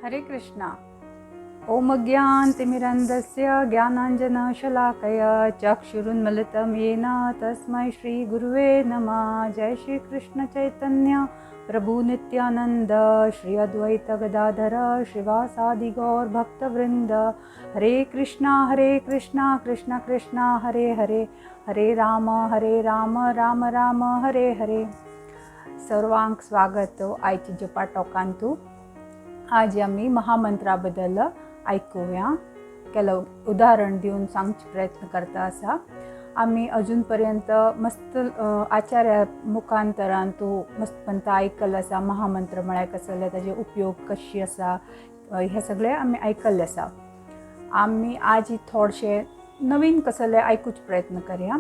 हरे कृष्णा। ओम ज्ञानतिमिरन्दस्य ज्ञानाञ्जनशलाकया चक्षुरुन्मिलितं येन तस्मै श्रीगुरुवे नमः। जय श्री कृष्ण चैतन्य प्रभु नित्यानंद श्री अद्वैत गदाधर श्रीवासादि गौर भक्तवृंद। हरे कृष्णा कृष्णा कृष्णा हरे हरे, हरे राम राम राम हरे हरे। सर्वांक स्वागत आयच्या जपा टॉकांतु। आज आमी महामंत्रा बद्दल आयकुया। केलो उदाहरण दिवन सांगचे प्रयत्न करता आसा। आमी अजून पर्यंत मस्त आचार्या मुखांतरान तूं मस्त आयकल्लें आसा। महामंत्र म्हळ्यार कसले, ताजे उपयोग कशी आसा, हे सगळे आमी आयकल्लें आसा। आमी आज थोडशे नवीन कसले आयकुचे प्रयत्न करया।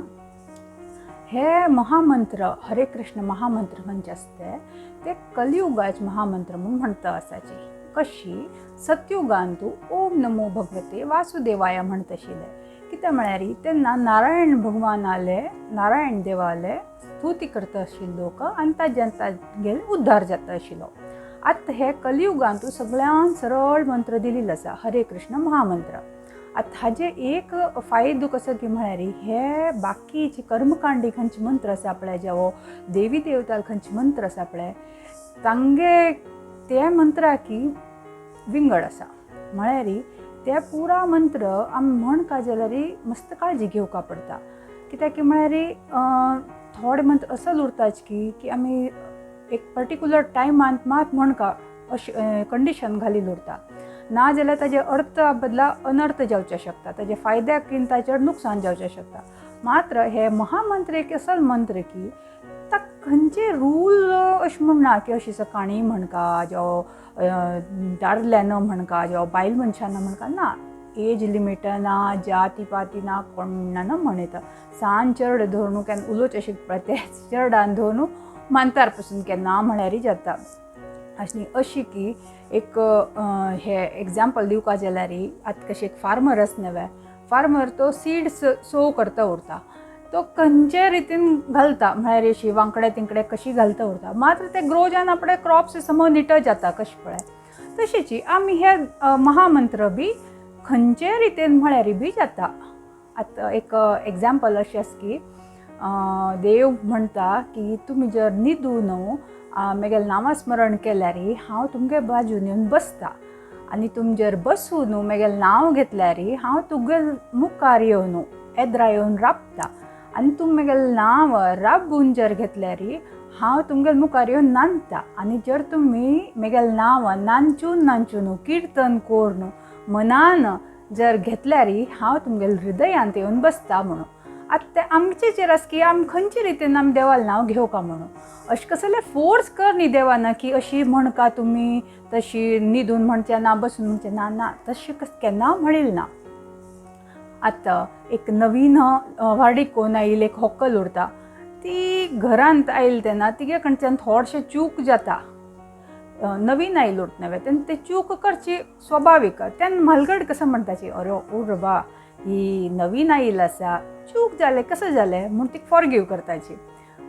हे महामंत्र हरे कृष्ण महामंत्र म्हणजे आसता ते कलियुगाचे महामंत्र म्हणून म्हणता आसाचे। कशी सत्युगांतु ओम नमो भगवते वासुदेवाय म्हणत आशिल्ले। कित्याक म्हळ्यार तेन्ना नारायण भगवानाले, नारायण देवाले स्तुती करता आशिल्ले लोक आनी ताज्यान तागेले उद्धार जाता आशिल्लो। आतां हे कलियुगांतु सगळ्यान सरळ मंत्र दिलेलो आसा हरे कृष्ण महामंत्र। आतां हाजे एक फायदो कसो की म्हळ्यार हे बाकीचे कर्मकांडी खंयचे मंत्र आसा पळय, जावं देवी देवता खंयचे मंत्र आसा पळय, तांगे ते मंत्राकी विंगड आसा। म्हळ्यार ते पुरा मंत्र आमी म्हणका जाल्यार मस्त काळजी घेवका पडटा। कित्याक की म्हळ्यार थोडे मंत्र असल उरताच की आमी एक पर्टिक्युलर टायमांत मात म्हणका अशें कंडिशन घालील उरता, ना जाल्यार ताजे अर्थ बदला अनर्थ जावचे शकता, ताजे फायद्याक ताचेर नुकसान जावचें शकता। मात्र हे महामंत्र एक असल मंत्र की ताका खंयचे रूल अशें म्हणना की अशी सकाळी म्हणका, जावं दादल्यान म्हणका, जावं बायल मनशान म्हणका, ना एज लिमीट ना, जाती पाती ना, कोणान म्हणयता। सान चेडो धरून केन्ना उलोवचें शिकपा ते चेडान धरून मानतार पसून केन्ना म्हळ्यारय जाता। आनी अशी की एक हे एग्जाम्पल दिवपा जाल्यार आतां कशें एक फार्मर आसा नवे, फार्मर तो सीड्स सोव करता उरता, तो खंयचे रितीन घालता, म्हळ्यार अशी वांकडे तिंकडे कशी घालता उरता, मात्र ते ग्रो जावन आपले क्रॉप्स समज निट जाता कशें पळय। तशीच आमी हे महामंत्र बी खंयचे रितीन म्हळ्यार बी जाता। आतां एक एग्जाम्पल अशें आसा की देव म्हणटा की तुमी जर न्हिदू न्हू म्हगेलें नामस्मरण केल्यार हांव तुमगे बाजून येवन बसता, आनी तुमी जर बसून न्हू म्हगेलें नांव घेतल्यार हांव तुगे मुखार येवन एदरा येवन राबता, आनी तुमी म्हगेलें नांव राबून जर घेतल्यार हांव तुमगेले मुखार येवन नांदता, आनी जर तुमी म्हगेलें नांव नांचून नांचून किर्तन करून मनान जर घेतल्यार हांव तुमगेले हृदयांत येवन बसता म्हणून। आतां तें आमचेचेर आसा की आमी खंयचे रितीन आमी देवालें नांव घेवका म्हणून। अशें कसलें फोर्स कर न्ही देवान की अशी म्हणका तुमी, तशी न्हिदून म्हणचें ना, बसून म्हणचें ना, ना तशें केन्ना म्हणिल्लें ना। आतां एक नवीन वाडीक कोण आयिल्ली एक होकल उरता, ती घरांत आयली तेन्ना तिगे कडच्यान थोडशें चूक जाता, नवीन आयली उरता नवें तेन्ना ते चूक करची स्वाभावीक। तेन्ना म्हालगड कसो म्हणटाची, अरे उर बा ही नवीन आयिल्ली आसा, चूक जालें कसं जालें म्हूण तिका फॉरगीव करताची।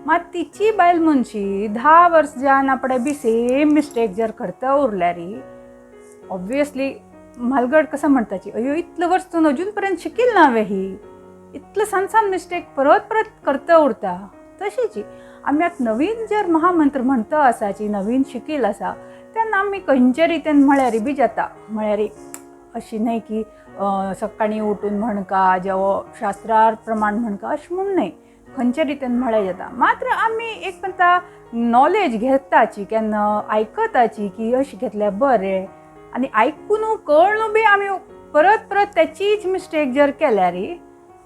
मात तिची बायल मनशी 10 वर्स जावन आपणे बी सेम मिस्टेक जर करता उरल्यार ऑब्वियसली म्हालगड कसं म्हणटाची, अयो इतले वर्स तूं अजून पर्यंत शिकील ना वे, ही इतले सान सान मिस्टेक परत परत करता उरता। तशीच आमी आतां नवीन जर महामंत्र म्हणता आसाची, नवीन शिकील आसा, तेन्ना आमी खंयचे रितीन म्हळ्यार बी जाता। म्हळ्यार अशी न्हय की सकाळीं उठून म्हणका, जावं शास्त्रार प्रमाण म्हणका, अशें म्हूण न्हय, खंयचे रितीन म्हळ्यार जाता। मात्र आमी एक म्हणटा नॉलेज घेताची, केन्ना आयकताची की अशें घेतल्यार बरें, आनी आयकून कळ्ळू बी आमी परत परत तेचीच मिस्टेक जर केल्यार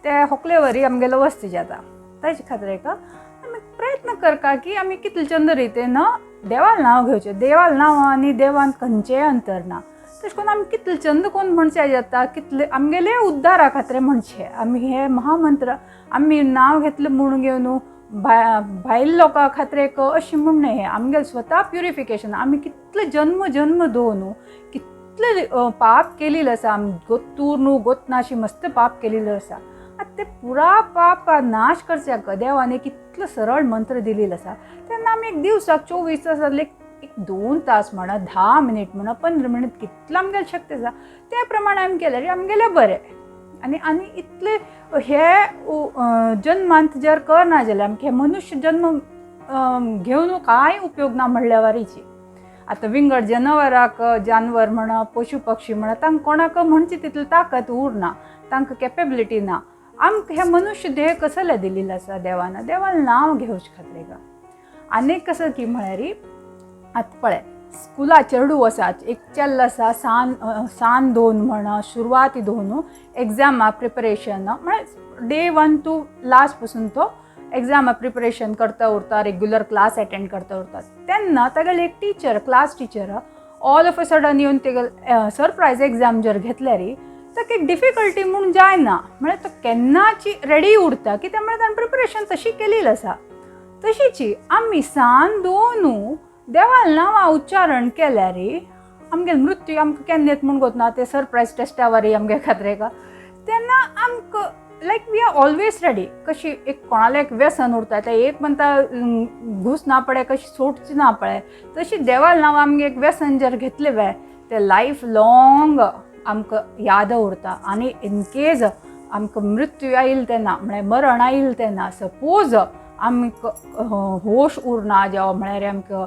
ते होकले वरी आमगेलो वस्त जाता। ताजे खातीर एक आमी प्रयत्न करता की आमी कितले चंद रितीन देवालें नांव घेवचें। देवालें नांव आनी देवान खंयचेंय अंतर ना, तशें करून आमी कितले चंद कोन्न म्हणचें जाता, कितले आमगेले उद्धारा खातीर म्हणचें। आमी हे महामंत्र आमी नांव घेतलें म्हूण घेवन भायल लोकां खातीर एक अशें म्हूण न्हय, आमगेलें स्वता प्युरिफिकेशन। आमी कितले जन्म जन्म दवरून कितले पाप केलेलें आसा, आमी गोत्तूर न्हू गोतनाशी मस्त पाप केलेलें आसा। आतां ते पुरा पाप नाश करच्याक देवान कितलो सरळ मंत्र दिलेलो आसा। तेन्ना आमी एक दिवसाक 24 तास एक एक 2 तास म्हणा, 10 मिनीट म्हणा, 15 मिनीट, कितलो आमगेले शक्ती आसा ते प्रमाणे आमी केल्यार आमगेलें बरें. आनी आनी इतले हे जन्मांत जर करना जाल्यार आमकां हे मनुष्य जन्म घेवन कांय उपयोग ना म्हणल्या वारीची. आतां विंगड जनावराक, जानवर म्हणा, पशु पक्षी म्हणा, तांकां कोणाक म्हणचे तितली ताकत उरना, तांकां कॅपेबिलिटी ना. आमकां हे मनुष्य देह कसले दिलेलो आसा देवान, देवान नांव घेवचे खातीर का. आनीक कसो की म्हळ्यार आतां पळय स्कुला चेडूं आसा, एक चेल्ल आसा, सान 2 म्हणा, सुरवाती 2 एग्जामा प्रिपरेशन म्हळ्यार डे 1 टू लास्ट पसून तो एग्जामा प्रिपरेशन करता उरता, रेग्युलर क्लास अटेंड करता उरता. तेन्ना तागेले एक teacher, class teacher all of a sudden येवन तेगेले सरप्रायज एग्जाम जर घेतल्यार ताका एक डिफिकल्टी म्हूण जायना, म्हळ्यार तो केन्नाची रेडी उरता, कित्याक म्हळ्यार ताणें प्रिपरेशन तशी केलेली आसा. तशीची आमी सान 2 देवाल नांवां उच्चारण केल्यार आमगेले मृत्यू आमकां केन्ना येता म्हूण गोतना, ते सरप्रायज टेस्टा वारी आमगे खातीर का. तेन्ना आमकां like we are always ready. कशी एक कोणाले एक व्यसन उरता, ते एक म्हणटा घुस ना पडे, कशी सोडची ना पडे, तशी देवाल नांव आमगे एक व्यसन जर घेतले वे ते लायफ लॉंग आमकां याद उरता. आनी इन केज आमकां मृत्यू आयल तेन्ना, म्हळ्यार मरण आयल तेन्ना, सपोज आमकां होश उरना जावं म्हळ्यार आमकां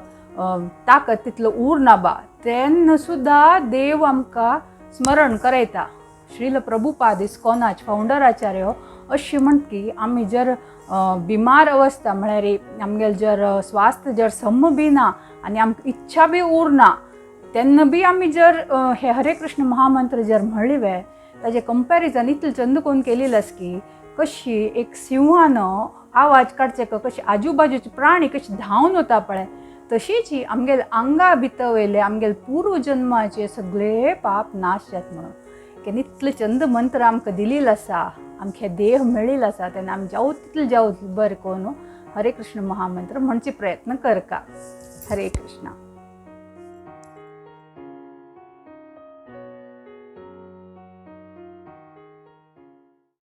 ताकत तितलो उरना बा, तेन्ना सुद्दां देव आमकां स्मरण करयता. श्रील प्रभुपाद इस्कॉनाच फावंडर आचार्य अशें म्हणटा की आमी जर बिमार अवस्था म्हळ्यार आमगेले जर स्वास्थ्य जर सम बी ना आनी आमकां इच्छा बी उरना, तेन्ना बी आमी जर हे हरे कृष्ण महामंत्र जर म्हणले वे, ताजें कंपॅरिजन इतलें चंद कोन्न केलेलें आसा की कशी एक सिंहान आवाज काडचे कशी आजूबाजूचे प्राणी कशी धांवन वता पळय, तशीच ही आमगेले आंगा भितर वयले आमगेले पूर्व जन्माचे सगळे पाप नाश जात म्हणून. केन्ना इतले चंद मंत्र आमकां दिलेलो आसा, आमकां हे देह मेळिल्लो आसा, तेन्ना आमी जावं तितले जावं बरें करून हरे कृष्ण महामंत्र म्हणचे प्रयत्न करका. हरे कृष्णा.